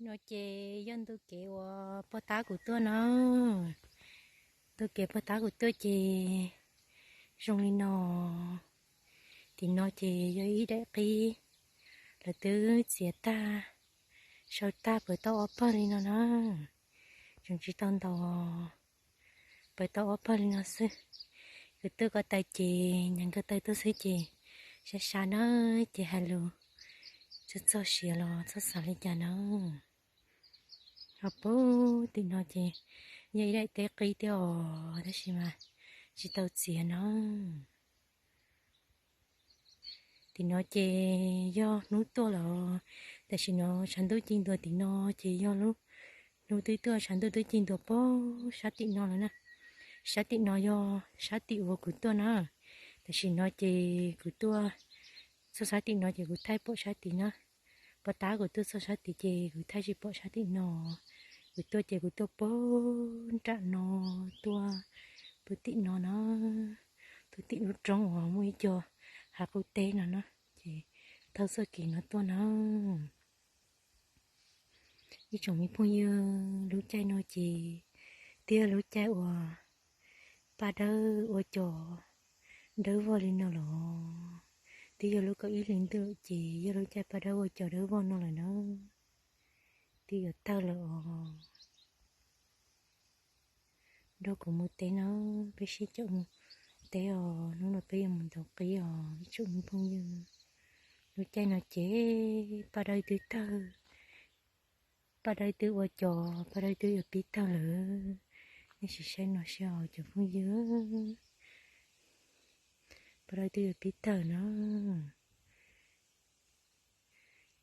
No ces yog ntu kev uas poj tab kuv tuaj no. Ntu kev poj tab kuv tuaj ces zoo li no. Tim no ces yog ib daim qib, lawv twb txiav tag, sau tag pawg tau ob pawg li no na. Tseem tsis tau ntaus, pawg tau ob pawg li no xwb. Kuv tuaj ko taw ces nyeem ko taw tuaj xwb ces sab sab na, ces hais lus txog txog siav los txhob xav li cas na. Ho puag tim no ces yog ib daim teb qib thiab os, tab sis mas tsis tau txiav na. Tim no ces yog hnub tuaj los, tam sim no tshav ntuj ci ntuas tim no ces yog lub hnub twb tuaj tshav ntuj twb ci ntuas puag sab tim no lawm na. Sab tim no yog sab tim uas kuv tuaj na. Tam sim no ces kuv tuaj txog sab tim no ces kuv thaij pom sab tid na. Poj tab kuv tuaj txog sab tid ces kuv thaij tsis pom sab tim no. Kuv tuaj ces kuv tuaj puag nram no, tuaj puag tim no na, puag tim lub roob uas muaj ib co hav qub teb no na, ces taug txoj kev no tuaj na. Ib tsoom me phooj ywg, lub caij no ces twb yog lub caij uas paj dawb ua cos dawb vog li no los, twb yog lub kaum ib hlis ntuj ces yog lub caij paj dawb ua cos dawb vog no lawm na. Twb yuav tawg lawm os. Nrog kuv mus teb na, peb sib caum mus teb os. Hnub no peb yuav mus ntaus qib os ib tsoom me phooj ywg. Lub caij no ces paj dawb twb tawg, paj dawb twb ua cos, paj dawb twb yuav pib tawg lawm. Nej sim saib no seb os cov phooj ywg, paj dawb twb yuav pib tawg na.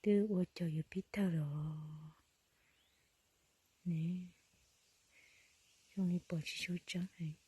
Twb ua cos yuav pib tawg los ne, zoo li pom tsis tshua tseeb heev.